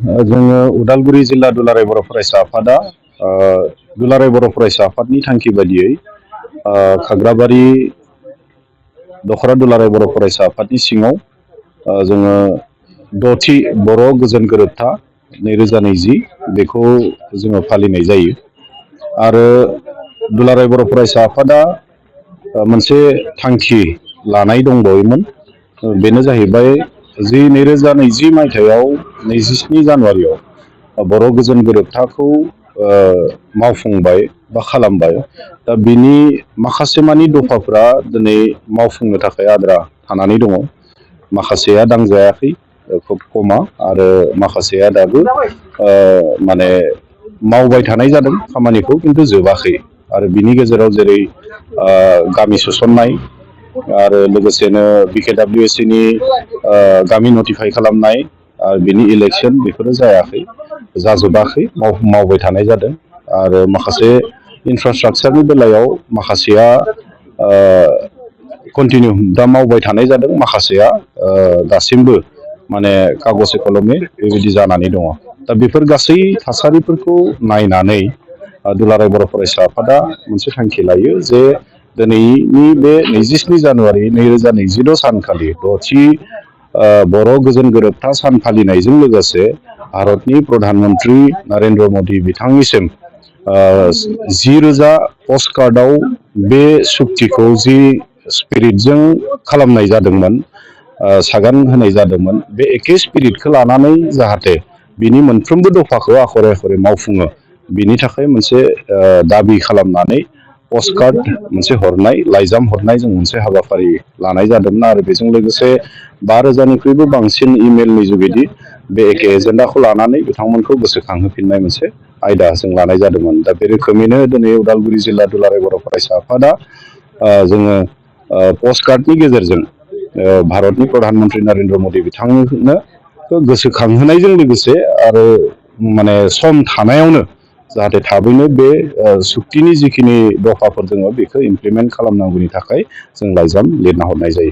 जोङो उदालगुरि जिल्ला दुलाराय बर' फरायसा आफादा दुलाराय बर' फरायसा आफादनि थांखि बायदियै खाग्राबारि दखरा दुलाराय बर' फरायसा आफादनि सिङाव जोङो 6थि बर' गोजोन गोरोबथा 2020 बेखौ जोङो फालिनाय जायो आरो दुलाराय बर' फरायसा आफादा मोनसे थांखि लानाय दंबावोमोन बेनो जाहैबाय जि 2020 मायथाइयाव 27 जानुवारियाव बर' गोजोन गोरोबथाखौ मावफुंबाय बा खालामबाय दा बिनि माखासे मानि दफाफ्रा दिनै मावफुंनो थाखाय आद्रा थानानै दङ माखासेया दांजायाखै खोब खमा आरो माखासेया दाबो माने मावबाय थानाय जादों खामानिखौ खिन्थु जोबाखै आरो बिनि गेजेराव जेरै गामि सोसननाय आरो लोगोसेनो BKWSC नि गामि नटिफाइ खालामनाय बिनि इलेक्सन बेफोरो जायाखै जाजोबाखै मावबाय थानाय जादों आरो माखासे इनफ्रास्ट्राकचारनि बेलायाव माखासेया कन्टिनिउ दा मावबाय थानाय जादों माखासेया दासिमबो माने कागजे कलमै बेबायदि जानानै दङ दा बेफोर गासै थासारिफोरखौ नायनानै दुलाराय बर' फरायसा आफादा मोनसे थांखि लायो जे दिनैनि बे 27 जानुवारि 2022 सानखालि 6थि बर' गोजोन गोरोबथा सान फालिनायजों लोगोसे भारतनि प्रधान मन्त्रि नरेन्द्र मदि बिथांनिसिम 10,000 पस्ट कार्डआव बे सुक्तिखौ जि स्पिरिटजों खालामनाय जादोंमोन सागान होनाय जादोंमोन बे एखे स्पिरिटखौ लानानै जाहाथे बिनि मोनफ्रोमबो दफाखौ आखरे आखरे मावफुङो बिनि थाखाय मोनसे दाबि खालामनानै पस्ट कार्ड मोनसे हरनाय लाइजाम हरनाय जों मोनसे हाबाफारि लानाय जादोंमोन आरो बेजों लोगोसे 5,000निख्रुइबो बांसिन इमेलनि जुगेदि बे एखे एजेन्डाखौ लानानै बिथांमोनखौ गोसोखांहोफिननाय मोनसे आयदा जों लानाय जादोंमोन दा बे रोखोमैनो दिनै उदालगुरि जिल्ला दुलाराय बर' फरायसा आफादा जोङो पस्ट कार्डनि गेजेरजों भारतनि प्रधान मन्त्रि नरेन्द्र मदि बिथांनो गोसोखांहोनायजों लोगोसे आरो माने सम थानायावनो जाहाथे थाबैनो बे सुक्तिनि जिखिनि दफाफोर दङ बेखौ इमप्लिमेन्ट खालामनांगौनि थाखाय जों लाइजाम लिरना हरनाय जायो।